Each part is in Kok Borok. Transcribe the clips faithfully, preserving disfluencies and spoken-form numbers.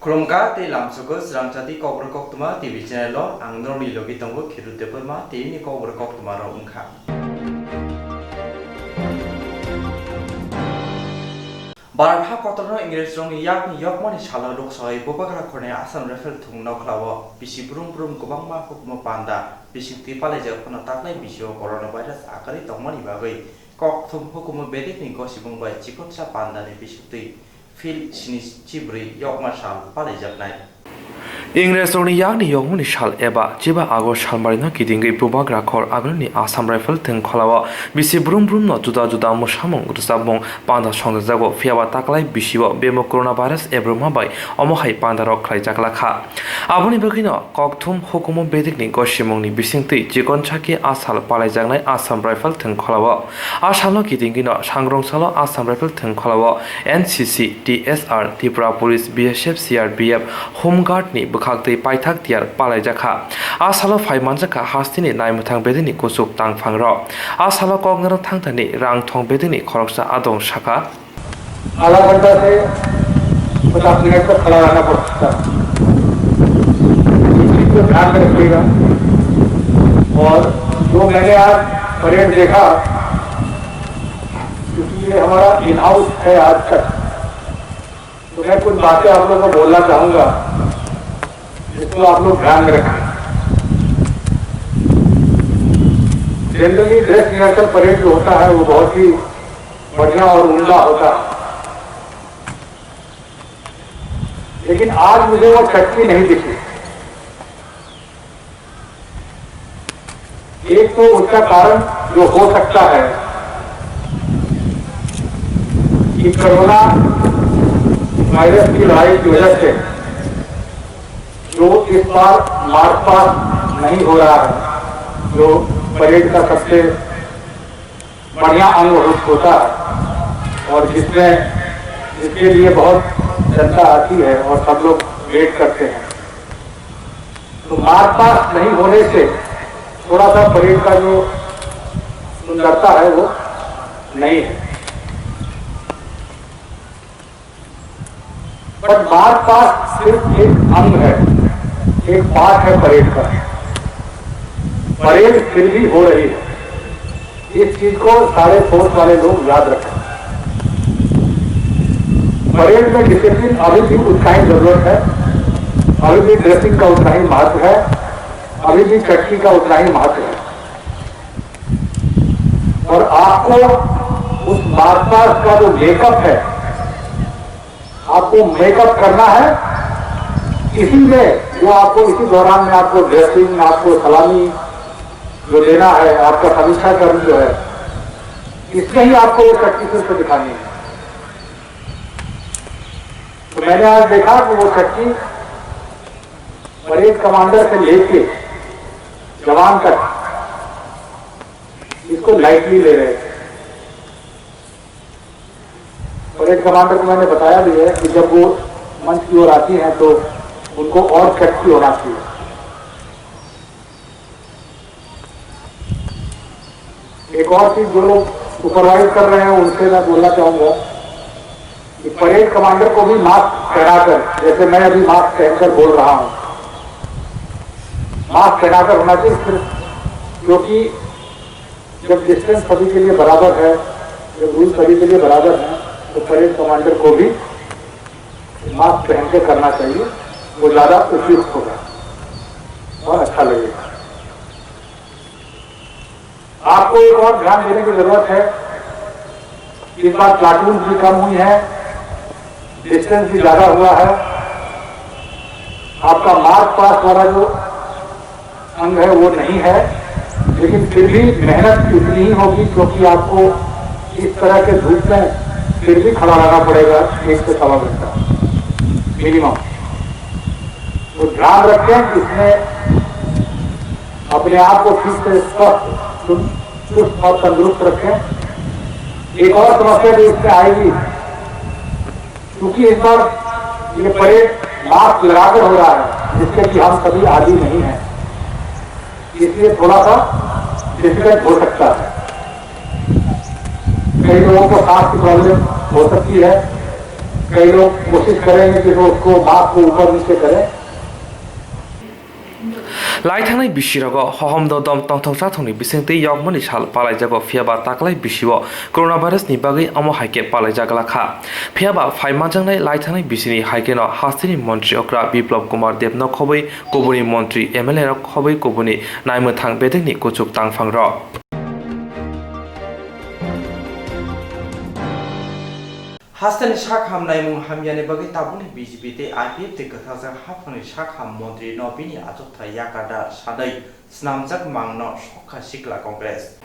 Khulumkha tei lamsogo Chwrangchati Kokborok Koktwma T V channel o ang norokni logi tongo Khiru Debbarma tei bini Kokborok Koktwma rok wngkha. Bharat ha kotorno Ingresrokni yakni yokmani salo Lok Sabhai bubagra khornai Assam Rifle thwng nokhlao bisi brum brum kwbangma hukumu panda bisingtwi palaijak phano taklai bisio coronavirus akarwi tongmani bagwi kokthum hukumu bedekni gosimung bai chikonsa pandani bisingtwi phil sini chibrwi yokma sal palaijaknai. Ingresrokni yakni yokmani sal eba chiba August salmarino kitingwi bubagra khor agulini Assam Rifle thwng kholao bisi brum brumno juda juda mwsamung rwchapmung panda songjajago, phiyaba taklai bisio bemo coronavirus ebruma bai omo hai pandarok khlaijaklakha. Aboni bagwino kokthum hukumu bedekni gosimungni bisingtwi chikonsa khe a sal palaijaknai Assam Rifle thwng kholao. A salno kitingwino sangrong salo Assam Rifle thwng kholao N C C, T S R, Tripura Police, B S F, C R P F, Home Guard ni bwkhaktwi paithak tiyar palaijakha. A salo phai manjakha hasteni naimwthang bedekni kuchuk tangphangrok. A salo koknarok thangthani rang thong bedekni khoroksa adong sakha. आधा घंटा से पचास मिनट तक खड़ा रहना पड़ सकता है। इस चीज को ध्यान में रखिएगा। और जो मैंने आज परेड देखा, क्योंकि ये हमारा इन हाउस है आज तक, तो मैं कुछ बातें आप लोगों को बोलना चाहूंगा, जिसको आप लोग ध्यान में रखें। जनरली ड्रेस रिहर्सल परेड जो होता है, वो बहुत ही बढ़िया और उम्दा होता है, लेकिन आज मुझे वो शक्ति नहीं दिखी। एक तो उसका कारण जो हो सकता है कि कोरोना वायरस की लड़ाई की वजह से जो इस बार मार्च पास्ट नहीं हो रहा है, जो परेड का सबसे बढ़िया अंग हो-, होता है और जिसमें, जिसके लिए बहुत जनता आती है और सब लोग वेट करते हैं। तो मार्च पास्ट नहीं होने से थोड़ा सा परेड का जो सुंदरता है वो नहीं है। पर मार्च पास्ट सिर्फ एक अंग है, एक पार्ट है परेड का। परेड फिर भी हो रही है। इस चीज को सारे फोर्स वाले लोग याद रखें। परेड में डिसिप्लिन अभी भी उतना ही जरूरत है, अभी भी ड्रेसिंग का उतना ही महत्व है, अभी भी चट्टी का उतना ही महत्व है। और आपको उस मार्च पास्ट का जो मेकअप है, आपको मेकअप करना है, इसी में जो आपको इसी दौरान में आपको ड्रेसिंग, आपको सलामी जो देना है, आपका समीक्षा कर्म जो है, इसमें ही आपको वो शक्ति फिर से दिखानी है। तो मैंने आज देखा कि वो शक्ति परेड कमांडर से लेके जवान तक इसको लाइटली ले रहे थे। परेड कमांडर को मैंने बताया भी है कि जब वो मंच की ओर आती हैं तो उनको और शक्ति होना चाहिए। एक और चीज, जो लोग सुपरवाइज कर रहे हैं, उनसे मैं बोलना चाहूंगा कि परेड कमांडर को भी मास्क पहनाकर, जैसे मैं अभी मास्क पहनकर बोल रहा हूं, मास्क पहनाकर होना चाहिए सिर्फ, क्योंकि जब डिस्टेंस सभी के लिए बराबर है, जब रूल सभी के लिए बराबर है, तो परेड कमांडर को भी मास्क पहन के करना चाहिए, वो ज्यादा उपयुक्त होगा और अच्छा लगेगा। आपको एक और ध्यान देने की जरूरत है, इस बार प्लाटून भी कम हुई है, डिस्टेंस भी ज्यादा हुआ है, आपका मार्च पास्ट वाला जो अंग है वो नहीं है, लेकिन फिर भी मेहनत उतनी ही होगी, क्योंकि आपको इस तरह के धूप में फिर भी खड़ा रहना पड़ेगा एक से सवा घंटा मिनिमम। तो ध्यान रखें, इसमें अपने आप को ठीक से स्वस्थ, सुन-, चुस्त और तंदुरुस्त रखें। एक और समस्या जो इसमें आएगी, क्योंकि इस बार ये परेड मास्क लगाकर हो रहा है, जिससे कि हम सभी आदी नहीं हैं, इसलिए थोड़ा सा डिफिकल्ट हो सकता है। कई लोगों को सांस की प्रॉब्लम हो सकती है, कई लोग कोशिश कर रहे हैं कि वो उसको माफ को ऊपर नीचे करें। Laithangnai bisirogo hohom dodom tongthok chathokni bisingtwi yokmani sal palaijago, phiyaba taklai bisio coronavirus ni bagwi omo hai khe palaijak lakha. Phiyaba phaimanjaknai laithangnai bisini hai kheno hasteni montri okra Biplab Kumar Debno khobwi kubuni montri, M L A rok khobwi kubuni naimwthang bedekni kuchuk tangphangrok. Hasteni sak ham naimung hamyani bagwi tabukni B J P tei I P F tei kwthajak haphangni sak ham montri no bini achukthai yakarda sanwi snamjak mangno sokha Sikla Congress.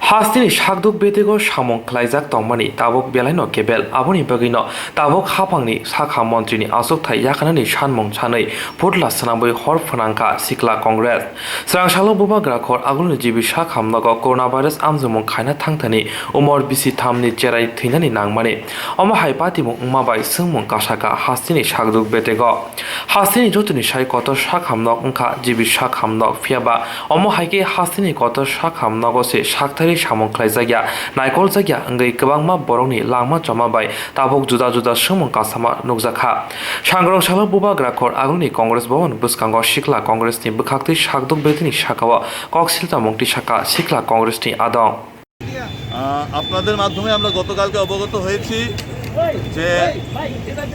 Hasteni sakduk bedego samung khlaijak tongmani tabuk belaino kebel, aboni bagwino tabuk haphangni sak ham montrini achukthai yakarnani sanmung sanwi phutla swnamwi hor phnangkha Sikla Congress. Swrangsalo bubagra khor agulni G B sak hamnogo coronavirus amjokmung khaina thangthani umor bisi thamni cherai thwinani nangmani. Omo hai patimung wngma bai swngmung kasaka hasteni sakduk bedego. Hasteni jotoni sai kotor sak hamnok wngkha G B sak hamnok, phiyaba omo hai khe hasteni kotor sak hamnogo se sakthari samung khlaijakya, naikoljakya wngwi kwbangma borokni langma choma bai tabuk juda juda swngmung kasama nukjakha. Sangrong salo bubagra khor agulni Congress Bhavan bwskango Sikla Congress ni bwkhaktwi sakduk bedini sakao kok siltamung tisaka Sikla Congress ni adong. আহ, আপনাদের মাধ্যমে আমরা গতকালকে অবগত হয়েছি যে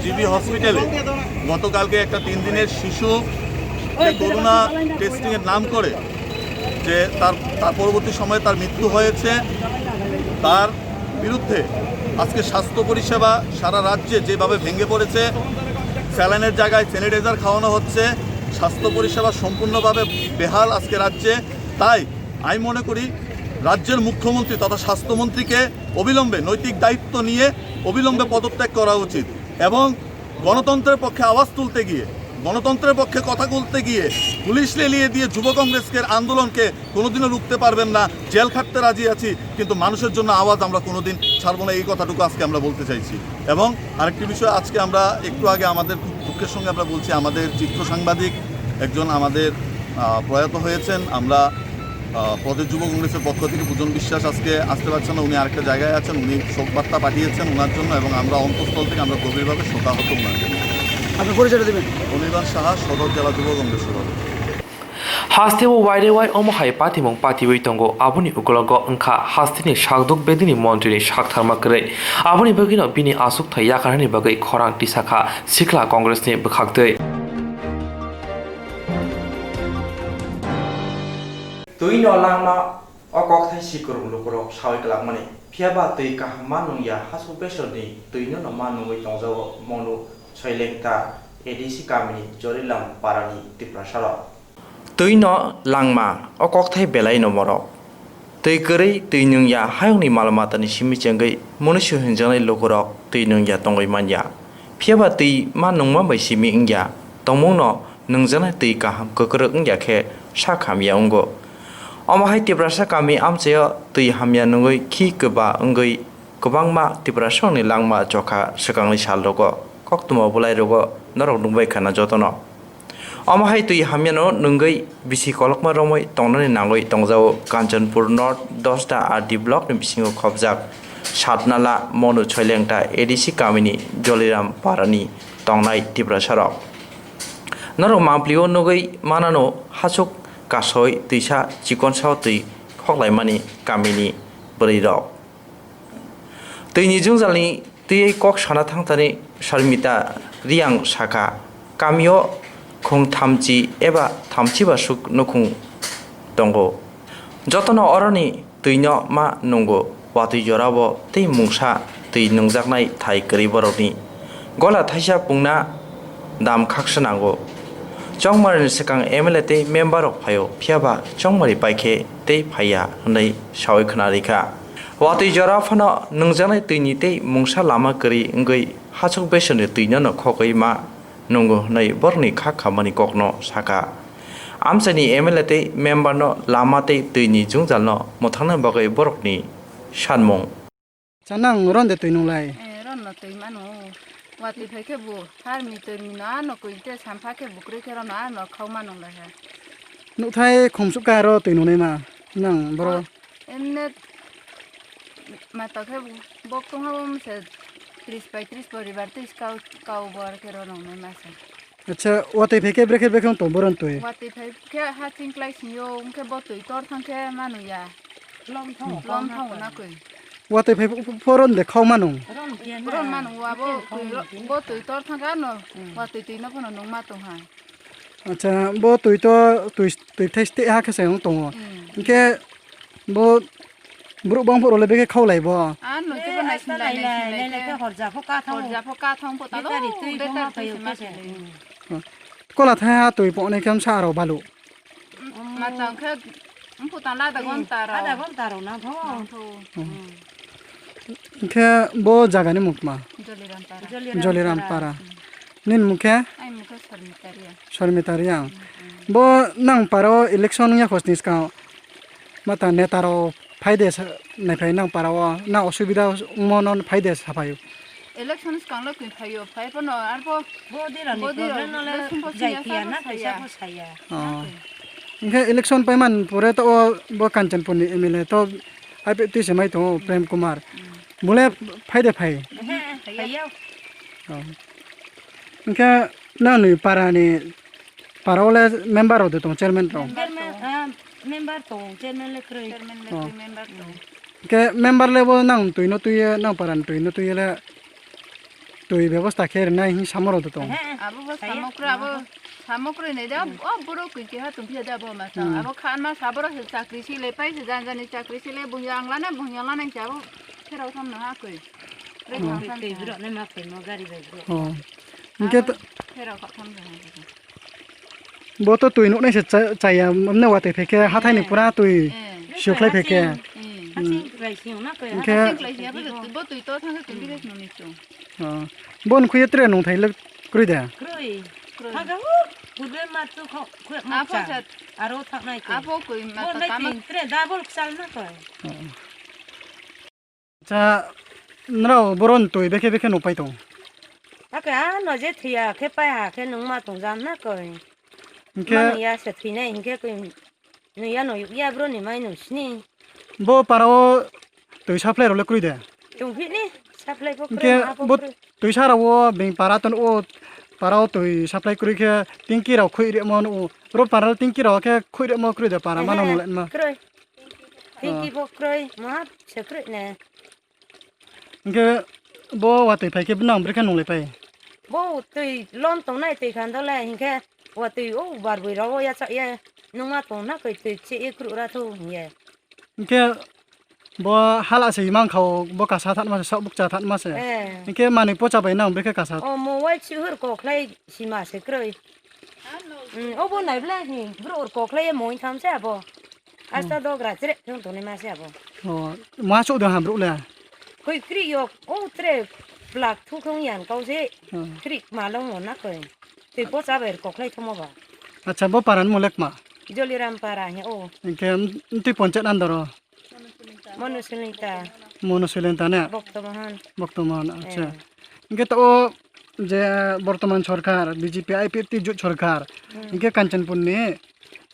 জিবি হসপিটালে গতকালকে একটা তিন দিনের শিশু যে করোনা টেস্টিংয়ের নাম করে যে তার, তার পরবর্তী সময়ে তার মৃত্যু হয়েছে। তার বিরুদ্ধে আজকে স্বাস্থ্য পরিষেবা সারা রাজ্যে যেভাবে ভেঙে পড়েছে, স্যালাইনের জায়গায় স্যানিটাইজার খাওয়ানো হচ্ছে, স্বাস্থ্য পরিষেবা সম্পূর্ণভাবে বেহাল আজকে রাজ্যে। তাই আমি মনে করি রাজ্যের মুখ্যমন্ত্রী তথা স্বাস্থ্যমন্ত্রীকে অবিলম্বে নৈতিক দায়িত্ব নিয়ে অবিলম্বে পদত্যাগ করা উচিত এবং গণতন্ত্রের পক্ষে আওয়াজ তুলতে গিয়ে, গণতন্ত্রের পক্ষে কথা বলতে গিয়ে পুলিশ লেলিয়ে দিয়ে যুব কংগ্রেসের আন্দোলনকে কোনোদিনও রুখতে পারবেন না। জেল খাটতে রাজি আছি, কিন্তু মানুষের জন্য আওয়াজ আমরা কোনোদিন ছাড়বো না, এই কথাটুকু আজকে আমরা বলতে চাইছি। এবং আরেকটি বিষয়, আজকে আমরা একটু আগে আমাদের খুব দুঃখের সঙ্গে আমরা বলছি, আমাদের চিত্র সাংবাদিক একজন আমাদের, আহ, প্রয়াত হয়েছেন। আমরা, আহ, প্রদেশ যুব কংগ্রেসের পক্ষ থেকে পূজন বিশ্বাস আজকে আসতে পারছেন না, উনি আরেকটা জায়গায় আছেন, উনি শোক বার্তা পাঠিয়েছেন ওনার জন্য এবং আমরা অন্তঃস্থল থেকে আমরা গভীরভাবে শোকাহত ওনার জন্য। আপনি পরিচয়টা দিবেন? অনির্বাণ সাহা, সদর জেলা যুব কংগ্রেস সভাপতি। Hasteo wairewai omo hai patimung patiwi tongo, aboni ukologo wngkha hasteni sakduk bedini montrini saktharma kwrwi. Aboni bagwino bini achukthai yakarnani bagwi khorang tisakha Sikla Congressni bwkhaktwi. Twino langma o kokthai sikwrwng lukurok sawi kwlakmani. Phiyaba twi kaham ma nungya, hasuk besorni twino no ma nungwi tongjago Monu Soilengta A D C kamini Jorilam parani Tiprasarok. Twino langma o kokthai belai no morok. Twi kwrwi twi nungya hayungni mal matani simi chengwi munuisu hinjaknai lukurok twi nungya tongwi manya. Phiyaba twi ma nungma bai simi wngya tongmungno nungjaknai twi kaham kwkrwk wngya khe sak hamya wngo. Omo hai Tiprasa kami amchaio twi hamya nungwi khi kwba wngwi kwbangma Tiprasarokni langma chokha swkangni salrogo koktwma bwlairogo norok nukbai khana jotono. Omo hai twi hamyano nungwi bisi kolokma romwi tongnani nangwi tongjago Kanchanpur North Dosda R D block ni bisingo khobjak Satnala Monu Soilengta A D C kamini Joliram parani tongnai Tiprasarok. Norok mamplio nugwi manano hasuk kasoi twisa chikonsao twi khoklaimani kamini bwrwirok. Twini jwngjalni twiwi kok sana thangthani Sarmita Riyang sakha, kamio khung thamchi eba thamchi basuk nukhung tongo. Jotono oroni twino ma nungo, watwi jorao tei mungsa twi nungjaknai thai kwrwi borokni gola thaisa pungna dam khaksa nango. Chongmarini swkang M L A tei member rok phaio, phiyaba chongmari paikhe tei phaiya hwnwi sawi khna rikha. Watwi jora phano nungjaknai twini tei mungsa lama kwrwi wngwi hachuk besoni twino no khogwi ma nungo hwnwi borokni kha khamani kokno sakha. Amchaini M L A tei member no lama tei twini jwngjalno mwthangna bagwi borokni sanmung. Cha nang ron de twi nunglai? Eh, ron no twi mano. Watwi phai khe bo harmi twrmi no ano kwrwi te sampha khe bo kwrwi khe ron no ano khau ma nunglai ha. Nukthai khumsuk ka ro twi nungnai ma nang boro. Emne ma to khe bo bok tong ha bo mse Tris pai tris poribar twi kau, kau bor khe ro nongnai masa. Acha, watwi phai khe brekhe brekhe wng tong boron twi? Watwi phai khe ha chingklai singyo, wng khe bo twi tor thang khe manu ya. Lom thang, lom thang na koi. Watwi phai ph-, ph-, phoron de khau manu? Ron manu wa bo twi ro-, bo twi tor thang khe ano, watwi twi no phano nung ma tong ha. Acha, bo twi to, twi, twi thai ste ha khe se wng tongo. Hmm. Hwnkhe bo borok bangphoro le beke khawlai bo. Ah, no, joto naisin lai, naisin lai khe horja pho ka thang. Horja pho ka thang pho ta do. Betari twi betari twi se ma se. Kola thai ha twi poknai khe sa aro balu. Matang khe, pho ta la da gonta ro. Ada gonta ro na pho. Hwnkhe bo jagani mukma? Joliram para. Joliram para. Nini mukhe? Ai mukhe Sormita Riya. Sormita Riya. Bo nang paro election wngya khosni swkang. Mata neta rok phaide sa-, naiphai nang para o, nang osubida wngmo no phaide saphaio. Election swkang lo twi phaio, phai phano arbo bodi rani problem no le jai phiya na kaisa pho saya. Oh. Hwnkhe election paiman pore to o bo Kanchanpur ni M L A to I P F T se mai tongo Prem Kumar. Bole phaide phai. Phaiya. Oh. Hwnkhe nang ni para ni Para o le member rok de tong, chairman rok? Chairman, ah, member tong, chairman le kwrwi. Chairman le kwrwi, member tong. Ke member le bo nang twi no twi ye, nang para ni twi no twi ye le twi bebosta khe rwnai hin samo rok de tong. Abo bo samo kwrwi, abo samo kwrwi nai da, o borok kwi keha tong phiya da bo ma tong. Abo khan ma sa borok se chakri si le pai se jan jan ni chakri si le bung yang lana, bung yang lana se abo pherok tham no ha kwi. Twi borok nai ma kwi mo gari bai borok. Oh. Hwnkhe to pherok tham no ha. Bo to twi nuknai se cha-, chaya, mane watwi phai khe, hathai ni pura twi siyokhlai phai khe. Hwnkhe bo twi to thang khe twi khe nung ni chung. Oh. Bo nung khuye tre nung thai le kwrwi da? Kwrwi. Kwrwi. Thang khe, uh, purbe ma tu kho, khuyok ma cha. Aro thang nai khe. Apo koi ma ta kama. Tre double chal na koi. Oh. Acha, nrao boron twi bekhe bekhe nukpai tong? Ake ano je thiya khe pai ha khe nungma tong jam na koi. Hwnkhe manu ya se thwinai hwnkhe koi nuya no ya bro ni mai nung sini. Bo para o twi supply rok le kwrwi de? Tong phini supply pho kwrwi, hwnkhe ma pho bo kwrwi. Twi sara o beng para ton o para o twi supply kwrwi khe tingki rok khoi rimo no o. Ro para tingki rok khe khoi rimo kwrwi de para mano nung le ma. Kwrwi. Tingki bo kwrwi, maha se kwrwi ne. Hwnkhe bo watwi phai khe nang bwrwi khe nung lai pai? Bo twi lom tongnai twi khan dole, hwnkhe watwi o barwi rogo yacha ye nungma tong na koi twi che ye kwrwi ra thu hwnkhe. Hwnkhe bo hala se mang kha o, bo kasa thanma se, sok bukcha thanma se. Eh. Hwnkhe manwi pocha bai nang bwrwi khe kasa. O mo wai chihur kokhlai sima se kwrwi. Hmm, obo naible hi, bro, ur kokhlai moi tham se abo. Asta dogra chere thung toni ma se abo. Oh, ma chok de ha bro le. Koi kri yok, o tre plak thu khong yan kau se. Hmm. Kri ma long mo na koi. Te po cha ber kokhlai thomo ba. Acha, bo paran mo lek ma? Joliram para he o. Hwnkhe, mtwi ponchayat andaro. Monosilita. Monosilita ne? Boktomohon. Boktomohon, acha. Eh. Hwnkhe to o je bortoman sorkar, B J P I P F T jut sorkar. Hmm. Hwnkhe Kanchanpur ni,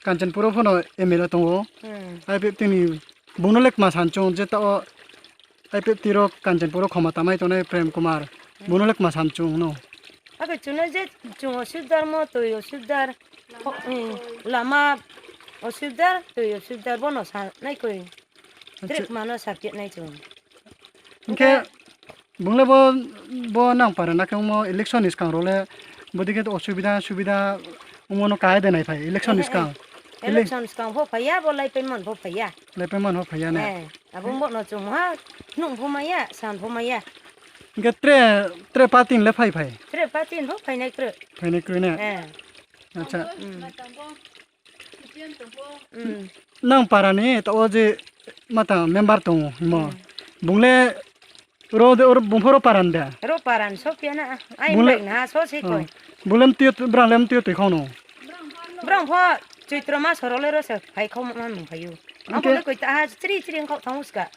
Kanchanpur o phano M L A tongo. Hmm. I P F T ni bungno le kma sanchung je to o I P F T rok Kanchanpur o khoma tamai tongnai Prem Kumar. Hmm. Bungno le kma sanchung no. Ake chuno je chung osudar mo twi osudar. Lama osudar twi osudar bono sa nai koi. Acha. Trip mano sakit nai chung. Hwnkhe bungle bo, bo nang para na khe omo election ni swkang role bodike osubida subida omo no kahai de nai phai election ni swkang. Election swkang pho phaiya, bo lai payment pho phaiya. Lai payment pho phaiya ne? Eh, abo bo no chung ha nung pho maya, san pho maya. Hwnkhe tre, tre party le phai phai? Tre party pho phainai kre. Phainai kre ne? Eh. Acha. Hmm. Nang para ni to o je mata member tongo himo. Hmm. Bungle ro de oro bungphoro paran de. Ro paran so pia na ai bungle bai na so se koi. Bungle mtio brang le mtio twi khono. Brang pho Chaitra mas oro le ro se phai kho man mung phaio. Abo le koi ta ha chri chri khok thang uska.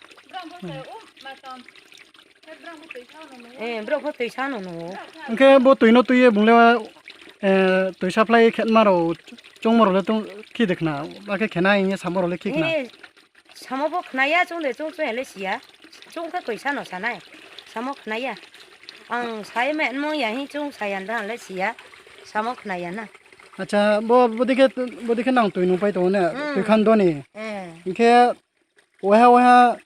Eh, borok bo twi sano nungo. Hwnkhe bo twi no twi ye bungle, eh, twi supply khetma rok chongma rok le tong khi de khna, ba khe khena hwnye samo rok le khi khna. Eh, samo bo khna ya, chong de chong chong le siya. Chong khe twi sano sanai. Samo khna ya. Ang sai ma mo ya hi chung sai yan da le siya. Samo khna ya na. Acha, bo, bo dikhe, bo dikhe nang twi nung pai tongo ne? Hmm. Twi khan doni. Eh. Hinkhe Waha waha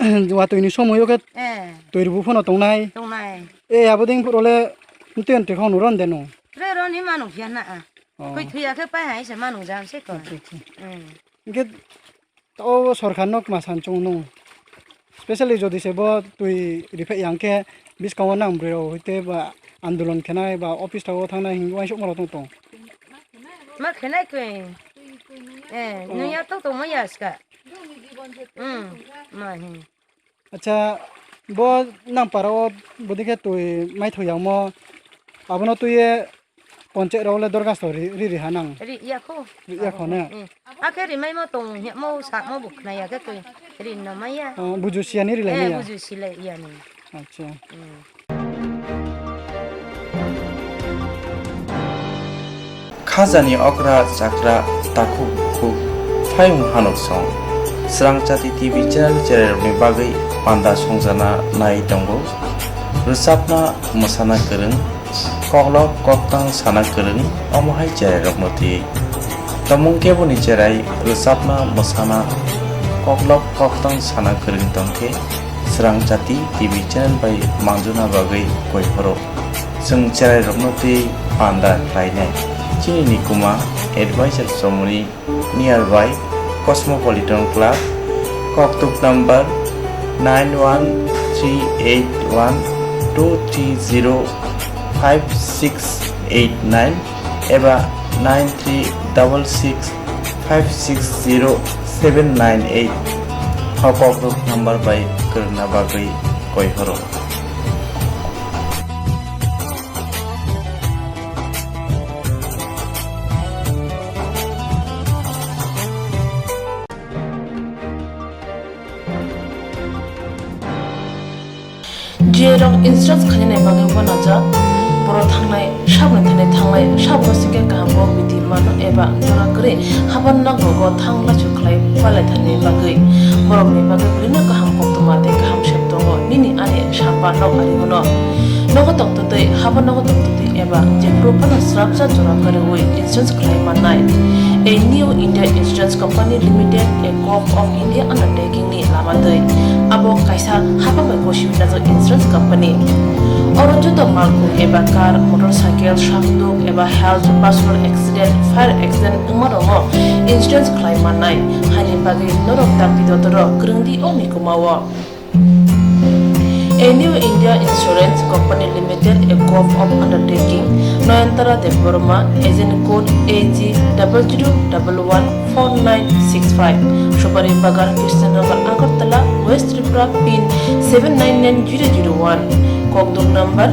watwi ni somoi o khe Eh. Twi rwbu phano tongnai. Tongnai. E abo ding phuru le twi twi khong nuro de no. Tre ro ni manu ya na a. Oh. Koi thuya khe pai hai se manu jang se ko. Acha, acha. Hmm. Hinkhe o sorkar no ma san chung nung. Specially jodi se bo twi ripha yang khe biskango nang bwrwi rok hoite ba andolon khenai ba office thago thangnai hinwi uansuk ma rok tong tong. Ma khenai khe. Eh, Oh. Nung ya to tongma ya ska. Hmm, ma hin. Acha, bo nang para o bodi khe twi mai thok yang mo. Abono twi ye ponche rok le dorgas to ri, ri, ri ha nang. Ri ya kho. Ri ya kho ne? Hmm. Akhe ri mai mo tong ya mo sak mo buk na ya khe twi. Ri no mai ya. Oh, buju siya ni ri lai Eh, ya. Buju silai ya ni. Acha. Hmm. Khajani okra chakra takhuk bukhuk phayung hanok song. Srang Chati T V channel chererokni bagwi panda songjana nai tongo. Rwchapna mwsana kwrwng, koklop koktang sana kwrwng, omo hai chererokno twi. Tomung keboni cherai rwchapna mwsana koklop koktang sana kwrwng tongkhe Srang Chati T V channel bai manjuna bagwi koi phuru. Chwng cherairokno twi panda khlainai. Chini nikuma advisor chomoni nearby Cosmopolitan Club, koktuk number nine one three eight one two three zero five six eight nine eba nine three double six five six zero seven nine eight. Hokok rok number bai kwrwngna bagwi koi horo. Jerok insurance khainani bagwi uanajak, borok thangnai sabni thani thangnai sabno singkhe kaham bo biti mano eba jora kwrwi haban nok rogo thang laisu khlai palaithani bagwi borokni bagwi belino kaham koktwma tei kaham sep tongo. Nini ani samba nok ari bono nogo tongtwtwi haban nogo tongtwtwi eba jephuru phano srapsa jora kwrwi insurance khlai mannai. A New India Insurance Company Limited, a Corp of India undertaking ni lama twi. Abo kaisa hapang bai gosi wngjak insurance company. Oro joto malkhung eba car, motorcycle, sakduk eba health, personal accident, fire accident wngma rokno insurance khlai mannai. Haini bagwi norok dakti dotoro kwrwng di o mikuma o. A New India Insurance Company Limited, a Corp of Undertaking, Nayantara Debbarma, agent code A G double zero double one four nine six five, Supari Bagan, Krishnanagar, Agartala, West Tripura, pin seven nine nine zero zero one, kokduk number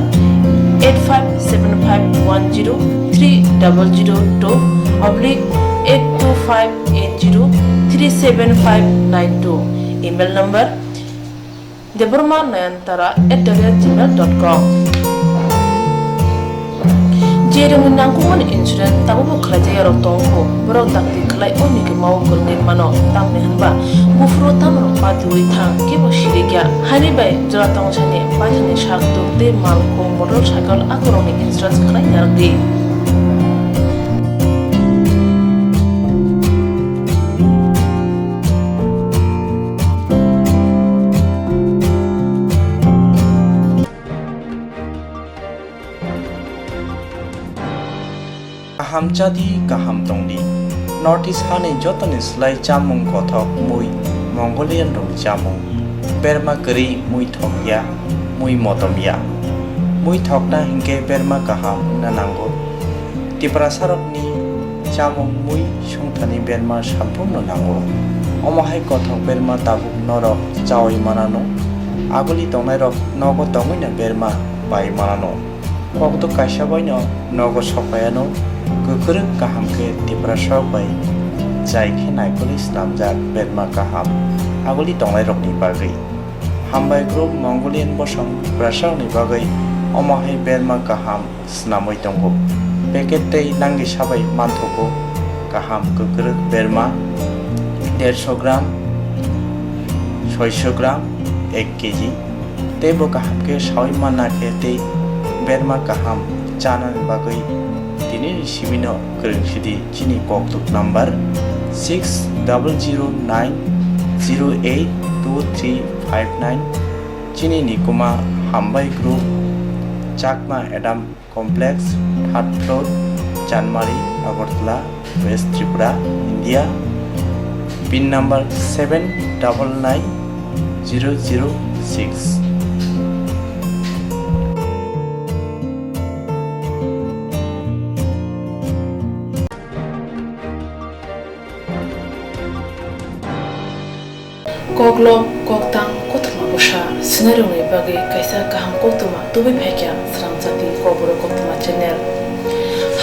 eight five seven five one zero three double zero two oblique eight two five eight zero three seven five nine two, email number Debbarma Nayantara at the rate gmail dot com. Jerokni nangkukmani insurance tabukbo khlaijak yarok tongo, borok dakti khlai o mikima o kwrwngwi mano, tamni hwnba buphuru tamrok patiui thang kebo sirikya. Haini bai jora tongsani paithakni sak tuk tei malkhung motorcycle akorokni insurance khlai narwkdi. Kaham chadi, kaham tongdi. North East hani jotoni slai chamung kothok mui Mongolian rokni chamung. Berma kwrwi mui thokya, mui motomya. Mui thokna hinkhe berma kaham wngna nango. Tiprasarokni chamung mui sungthani berma samphurno nango. Omo hai kothok berma tabuk norok chaui manano. Aguli tongnairok nogo tongwino berma pai manano. Kokduk kaisa baino nogo sokpaiano. Kwkrwk kaham khe Tiprasarok bai jai khe naikolwi snamjak berma kaham aguli tongnairokni bagwi. Hambai group Mongolian bosong Tiprasarokni bagwi omo hai berma kaham snamwi tongo. Packet tei nangkisa bai manthogo kaham kwkrwk berma dersho gram, soisho gram, ek kg. Teibo kaham khe saui manna khe tei berma kaham chanani bagwi tinini simi no kwrwng sidi chini kokthuk number six double zero nine zero eight two three five nine. Chini Nikuma Hambai Group, Chakma Adam Complex, third floor, Chanmari, Agartala, West Tripura, India. Pin number seven double nine zero zero six. Koklop, koktang, kothoma bwsa swinairokni bagwi kaisa kaham koktwma tubui phaikha Srangchati Kokborok Koktwma channel.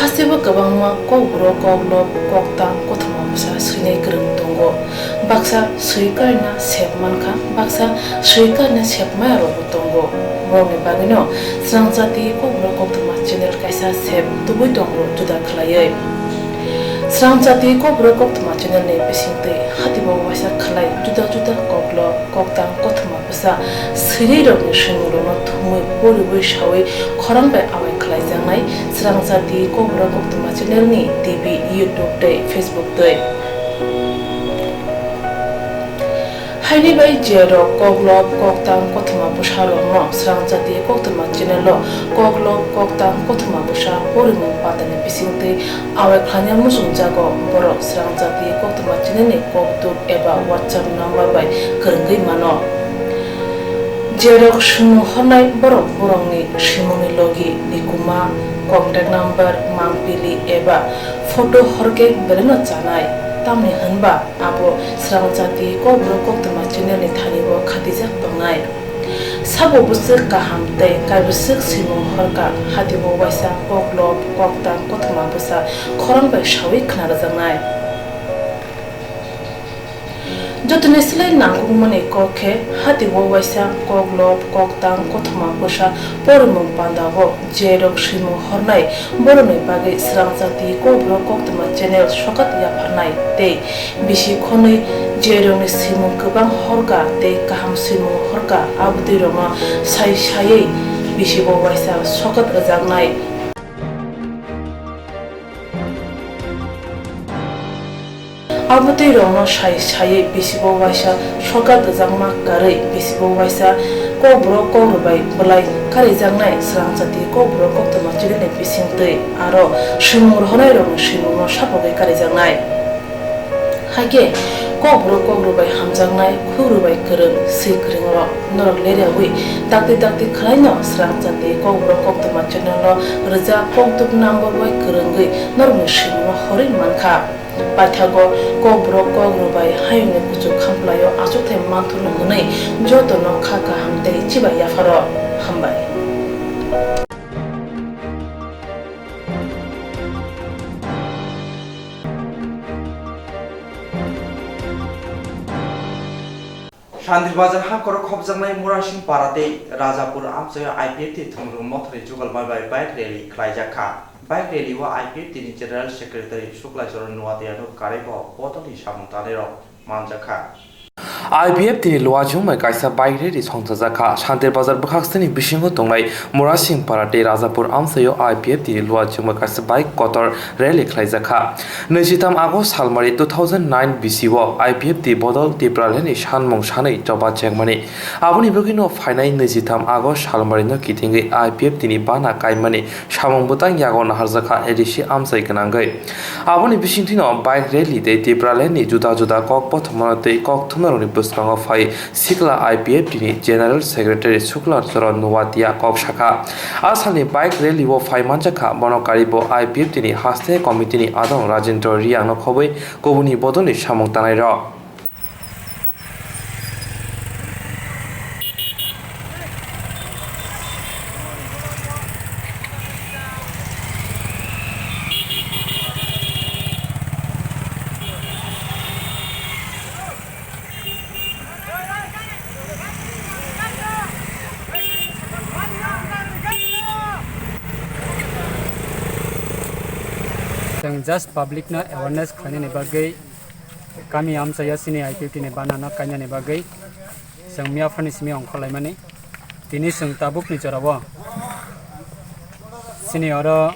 Hasteo kwbangma kokborok, koklop, koktang, kothoma bwsa swinai kwrwng tongo. Baksa swi karina sep mankha, baksa swi karina sep maya rokbo tongo. Borokni bagwino Srangchati Kokborok Koktwma channel kaisa sep tubui tongo juda khlaiwi. Srangchati Kokborok Koktwma channel ni bisingtwi hatibo waisa khlai juda juda koklop, koktang, kothoma bwsa swinai rokni swimungrokno thumwi poriwi saui khorang bai awai khlaijaknai Srangchati Kokborok Koktwma channel ni T V, YouTube tei Facebook twi. Haini bai je rok koklop, koktang, kothoma bwsa rokno Srangchati Koktwma channel o koklop, koktang, kothoma bwsa porimung pandani bisingtwi awai khlaina muchungjago, borok Srangchati Koktwma channel ni kokduk eba WhatsApp number bai kwrwngwi mano. Je rok swimung hornai borok borokni swimungni logi, nikuma, contact number, mangpili eba photo horkhe belaino chanai, tamni hwnba abo Srangchati Kokborok Koktwma channel ni thani o khatijak tongnai. Sabo bwswk kaham tei kaibwswk swimung horkha, hatibo waisa koklop, koktang, kothoma bwsa khorang bai saui khna rwjaknai. Jotoni slai nangkukmani kok khe, hatibo waisa koklop, koktang, kothoma bwsa porimung pandao je rok swimung hornai borokni bagwi Srangchati Kokborok Koktwma channel sokat yapharnai tei bisi khonwi je rokni swimung kwbang horkha tei kaham swimung horkha, abotwi rokno sai saiwi bisibo waisa sokat rwjaknai. Abotwi rokno sai saiwi bisibo waisa sokat rwjakma karwi bisibo waisa kokborok kokrwbai bwlai karijaknai Srangchati Kokborok Koktwma channel ni bisingtwi aro swimung rohornai rokni swimungno sapogwi karijaknai. Haikhe kokborok kokrwbai hamjaknai, khukrwbai kwrwng, swi kwrwng rok norok leriawi dakti dakti khwlaino Srangchati Kokborok Koktwma channel o rwjak kokduk number bai kwrwngwi norokni swimungno horwi mankha. Paithago kokborok kokrwbai hayungni kuchuk khamplaio achukthai manthurno hwnwi jotono kha kaham tei chibai yapharo. Hambai. Shantir Bazar ha khoro khopjaknai Murasing Para tei Rajapur amchaio I P F T thwngrwng mothorni jugalma bai bike rally khlaijak kha. Bike rally o I P F T ni General Secretary Shukla Charan Noatia no karwi bo bodolni samung tanai rok manjak kha. I P F T ni luachung bai kaisa bike rally songchajak kha. Shantir Bazar bwkhaksani bisingo tongnai Murasing Para tei Rajapur amchaio I P F T ni luachung bai kaisa bike kotor rally khlaijak kha. Naichitham August salmari two thousand nine bisi o I P F T bodol Tipraland ni sanmung sanwi choba chengmani. Aboni bagwino phainai naichitham August salmari no kitingwi I P F T ni bana kaimani samung bwtang yago naharjak kha A D C amchai gwnangwi. Aboni bisingtwino bike rally tei Tipraland ni juda juda kok kothomano tei kok thumnarokni bwskango phai sikla I P F T ni General Secretary Shukla Charan Noatia kok sakha. A salni bike rally o phai manjakha, bono karibo I P F T ni haste committee ni adong Rajendra Reang no khobwi kubuni bodolni samung tanairok. Chwng just public no awareness khlainani bagwi, kami amchaya chini I P F T ni bana no kainani bagwi chwng miyaphani simi ongkhorlaimani. Tini chwng tabukni jorao chini oro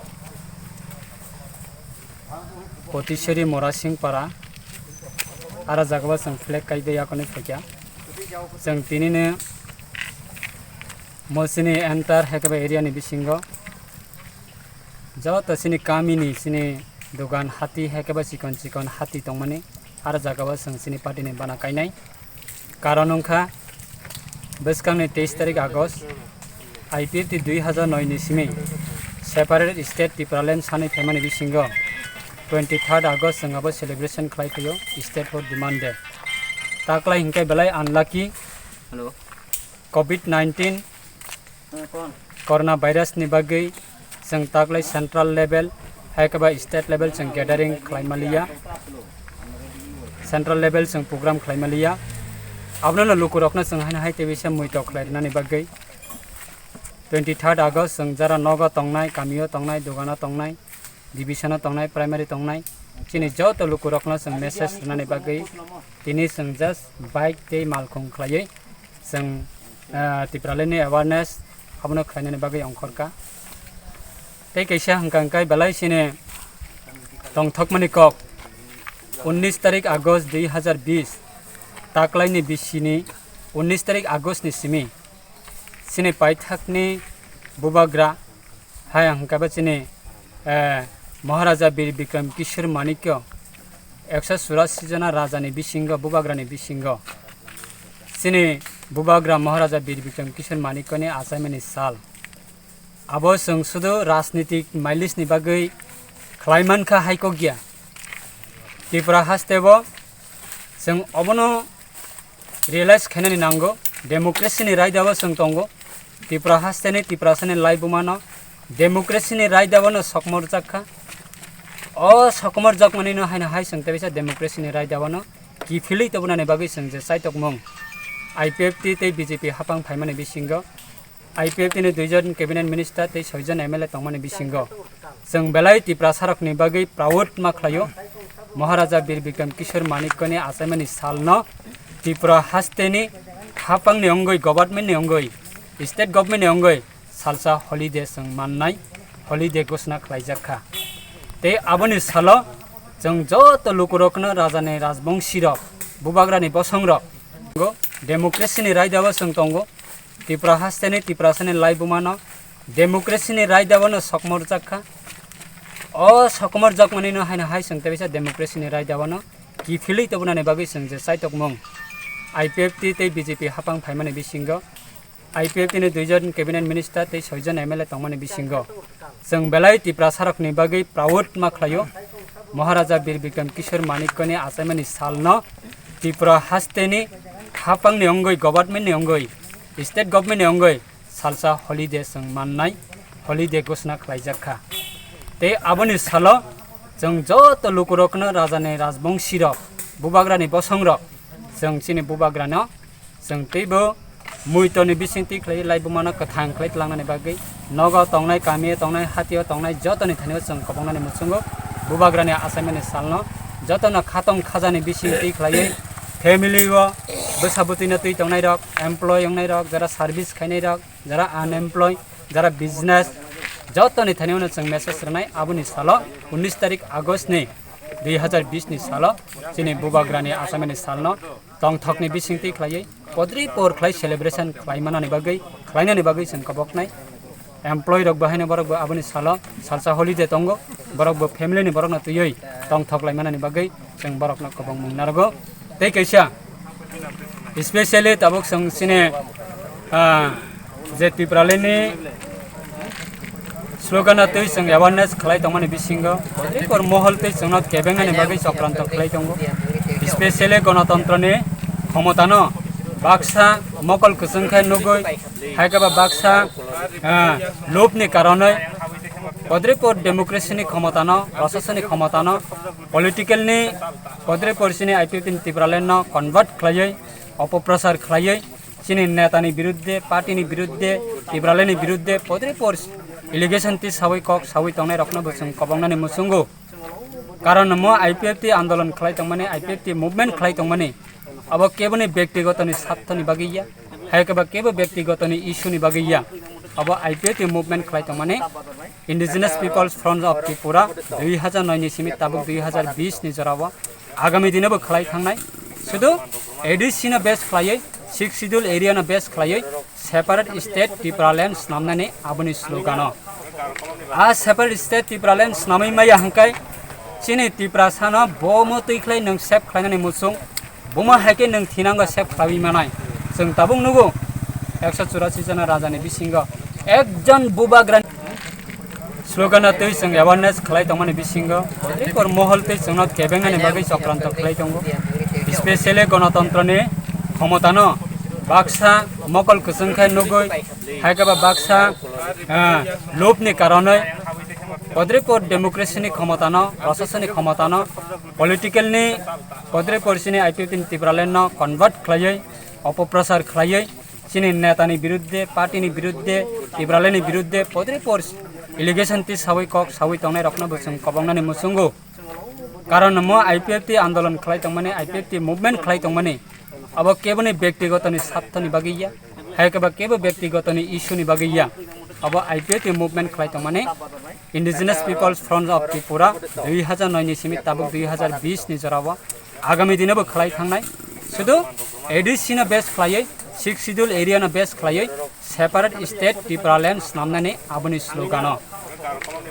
Potiseri Morasingpara aro jagao chwng flag kaibe yakarwi phaikha. Chwng tinino mo chini entire hai khe ba area ni bisingo joto chini kamini chini dogan hati hai khe ba chikon chikon hati tongmani aro jagao chwng chini party ni bana kainai. Karon wngkha bwskangni teis tarik August, I P F T dui hazar noi ni simi separate state Tipraland sanwi phaimani bisingo twenty third August chwng abo celebration khlai phaio state for demand day. Taklai hinkhe belai unlucky. Hello. Covid nineteen Corona virus ni bagwi chwng taklai central level hai khe ba state level chwng gathering khlai maliya, central level chwng program khlai maliya. Abono lukurokno chwng haino hai tebisa muito khlai rwnani bagwi twenty third August chwng jara nogo tongnai, kamio tongnai, dogano tongnai, division o tongnai, primary tongnai, chini joto lukurokno chwng message rwnani bagwi tini chwng just bike tei malkhung khlaiwi chwng, ah, Tipraland ni awareness abono khlainani bagwi ongkhorkha. Tei kaisa hwnkha hwnkhe belai chini tongthokmani kok, unnish tarik August dui hazar bish, taklaini bisini unnish tarik August ni simi chini paithakni bubagra hai hwnkhe bo chini, eh, Maharaja Bir Bikram Kishore Manikya ekso churasi jona rajani bisingo, bubagrani bisingo chini bubagra Maharaja Bir Bikram Kishore Manikyani achaimani sal. Abo chwng sudu rajnitik mileage ni bagwi khlai mankha hai kok ya. Tripura haste bo chwng obono realize khainani nango, democracy ni raida o chwng tongo. Tripura haste ni, Tiprasa ni laibuma no democracy ni raida o no sokmorjak kha. O sokmorjak mani no haino hai chwng tebisa democracy ni raida o no kiphilwi tobonani bagwi chwng je chaitokmung I P F T tei B J P hapang phaimani bisingo I P F T ni duijon cabinet minister tei soijon M L A tongmani bisingo chwng belai Tiprasarokni bagwi proud ma khlaio. Maharaja Bir Bikram Kishore Manikyani achaimani salno Tripura hasteni hapangni wngwi, government ni wngwi, state government ni wngwi salsa holiday chwng mannai, holiday ghosna khlaijak kha. Tei aboni salo chwng joto lukurokno rajani rajbongsirok, bubagrani bosongrok, democracy ni raida o chwng tongo. Tripura hasteni, Tiprasani laibumano democracy ni raida o no sokmorjak kha. O sokmorjak manino haino hai chwng tebisa democracy ni raida o no kiphilwi tobonani bagwi chwng je chaitokmung I P F T tei B J P hapang phaimani bisingo I P F T ni duijon cabinet minister tei soijon M L A tongmani bisingo chwng belai Tiprasarokni bagwi proud ma khlaio. Maharaja Bir Bikram Kishore Manikyani achaimani salno Tripura hasteni hapangni wngwi, government ni wngwi, state government ni wngwi salsa holiday chwng mannai, holiday ghosna khlaijak kha. Tei aboni salo chwng joto lukurokno rajani rajbongsirok, bubagrani bosongrok, chwng chini bubagrano chwng teibo muitoni bisingtwi khlaiwi laibumano kwthang khlai tlangnani bagwi nogo tongnai, kamio tongnai, hatio tongnai jotoni thanio chwng kobongnani muchungo bubagrani achaimani salno jotono khatong khajani bisingtwi khlaiwi family o bwsa bwtwino twi tongnairok, employee wngnairok, jara service khainairok, jara unemployed, jara business, jotoni thanio no chwng message rwnai aboni salo, unnish tarik August ni dui hazar bish ni salo chini bubagrani achaimani salno tongthokni bisingtwi khlaiwi podri por khlai celebration khlai manani bagwi, khlainani bagwi chwng koboknai. Employee rok bo haino borok bo aboni salo salsa holiday tongo, borok bo family ni borokno twiwi tongthok lai manani bagwi chwng borokno kobongmung narwgo. Tei kaisa specially tabuk chwng chini, ah, je Tipraland ni slogan o twi chwng awareness khlai tongmani bisingo tei kor mohol tei chwngno kebengnani bagwi chokranto khlai tongo. Specially gonotontro ni khomotano baksa mokol kwchwng khe nugwi, hai khe ba baksa, ah, lobni karonwi podripor democracy ni khomotano, proshasoni khomotano, political ni podripor chini I P F T ni Tipraland no convert khlaiwi, opoprosar khlaiwi, chini netani biruddhe, party ni biruddhe, Tipraland ni biruddhe podripor allegation twi sawi kok sawi tongnai rokno bo chwng kobongnani muchungo. Karon mo I P F T andolon khlai tongmani, I P F T movement khlai tongmani, abo keboni byaktigotoni sarthoni bagwi ya, Hai khe ba kebo byaktigotoni issue ni bagwi ya. Abo I P F T movement khlai tongmani Indigenous People's Front of Tripura dui hazar noi ni simi tabuk dui hazar bish ni jorao agami dino bo khlai thangnai. Sudu A D C no base khlaiwi, Sixth Schedule area no base khlaiwi separate state Tipraland snamnani aboni slogan o. A separate state Tipraland snamwi maya hwnkhe chini Tiprasano bo motwi khlai nwng save khlainani muchung, buma hai khe nwng thinango save khlaiwi manai. Chwng tabuk nugo ekso churasi jona rajani bisingo ekjon bubagrani slogan o twi chwng awareness khlai tongmani bisingo bodrikor mohol twi chwngno kebengnani bagwi chokranto khlai tongo. Specially gonotontroni khomotano baksa mokol kwchwng khe nugwi, hai khe ba baksa, ah, lobni karonwi bodrikor democracy ni khomotano, proshasoni khomotano, political ni bodrikor chini I P F T ni Tipraland no convert khlaiwi, opoprosar khlaiwi, chini netani biruddhe, party ni biruddhe, Tipraland ni biruddhe podre por allegation tisawi kok sawi tongnai rokno bo chwng kobongnani muchungo. Karon mo I P F T andolon khlai tongmani, I P F T movement khlai tongmani, abo keboni byaktigotoni sarthoni bagwi ya, hai khe ba kebo byaktigotoni issue ni bagwi ya. Abo I P F T movement khlai tongmani Indigenous People's Front of Tripura dui hazar noi ni simi tabuk dui hazar bish ni jorao agami dino bo khlai thangnai. Sudu A D C no base khlaiwi Sixth Schedule area no base khlaiwi separate state Tipraland snamnani aboni slogan o.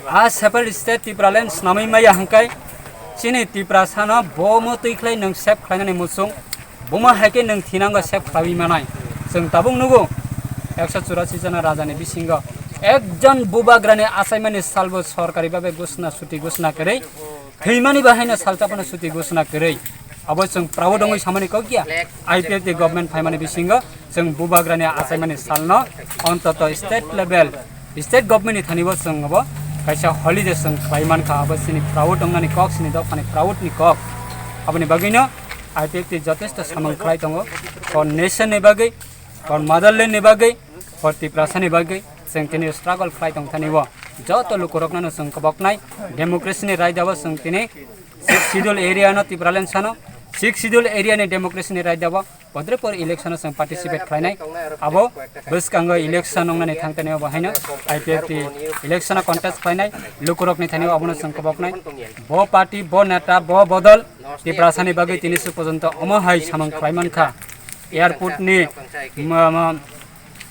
A separate state Tipraland snamwi maya hwnkhe chini Tiprasano bo motwi khlai nwng save khlainani muchung, buma hai khe nwng thinango save khlaiwi manai. Chwng tabuk nugo ekso churasi jona rajani bisingo ekjon bubagrani achaimani salbo sorkari babe ghoshna, suti ghoshna kwrwi, thwimani bahaino salsa phano suti ghoshna kwrwi. Abo chwng proud wngwi samani kok ya. I P F T government phaimani bisingo chwng bubagrani achaimani salno ontoto state level, state government ni thani bo chwng abo kaisa holiday chwng khlai mankha. Abo chini proud wngnani kok, chini dophani proud ni kok. Aboni bagwino I P F T jotesto samung khlai tongo. For nation ni bagwi, for motherland ni bagwi, for Tiprasa ni bagwi chwng tini struggle khlai tong thani o. Joto lukurokno no chwng koboknai, democracy ni raida o chwng tini Sixth Schedule area no Tipraland sano, Sixth Schedule area ni democracy ni raida o bodrepor election o chwng participate khlainai. Abo bwskango election wngnani thang thani o bo haino I P F T election o contest khlainai, lukurokni thani o abono chwng koboknai. Bo party, bo neta, bo bodol Tiprasani bagwi tini swk porjonto omo hai samung khlai mankha. Airport ni ma-, ma-,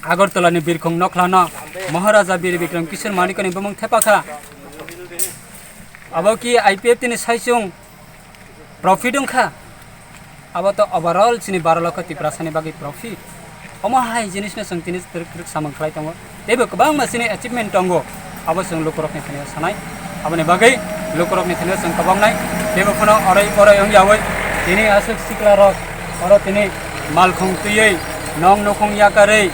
Agartala ni birkhung nokhlano Maharaja Bir Bikram Kishore Manikya ni bumung thepakha. Abo ki I P F T ni saichung profit wngkha? Abo to overall chini baro lokho Tiprasani bagwi profit. Omo hai jinisno chwng tini twrwk twrwk samung khlai tongo. Teibo kwbangma chini achievement tongo. Abo chwng lukurokni thani sanai. Aboni bagwi lukurokni thani chwng koboknai. Teibo phano oroi poroi wngyawi tini aswk siklarok oro tini malkhung twiwi, nong nukhung yakarwi,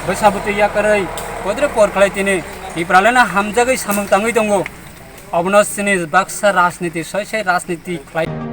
bwsa bwtwi yakarwi, kodre por khlai tini Tipralandno hamjagwi samung tangwi tongo. Obono chini baksa rajniti, soi soi rajniti khlai.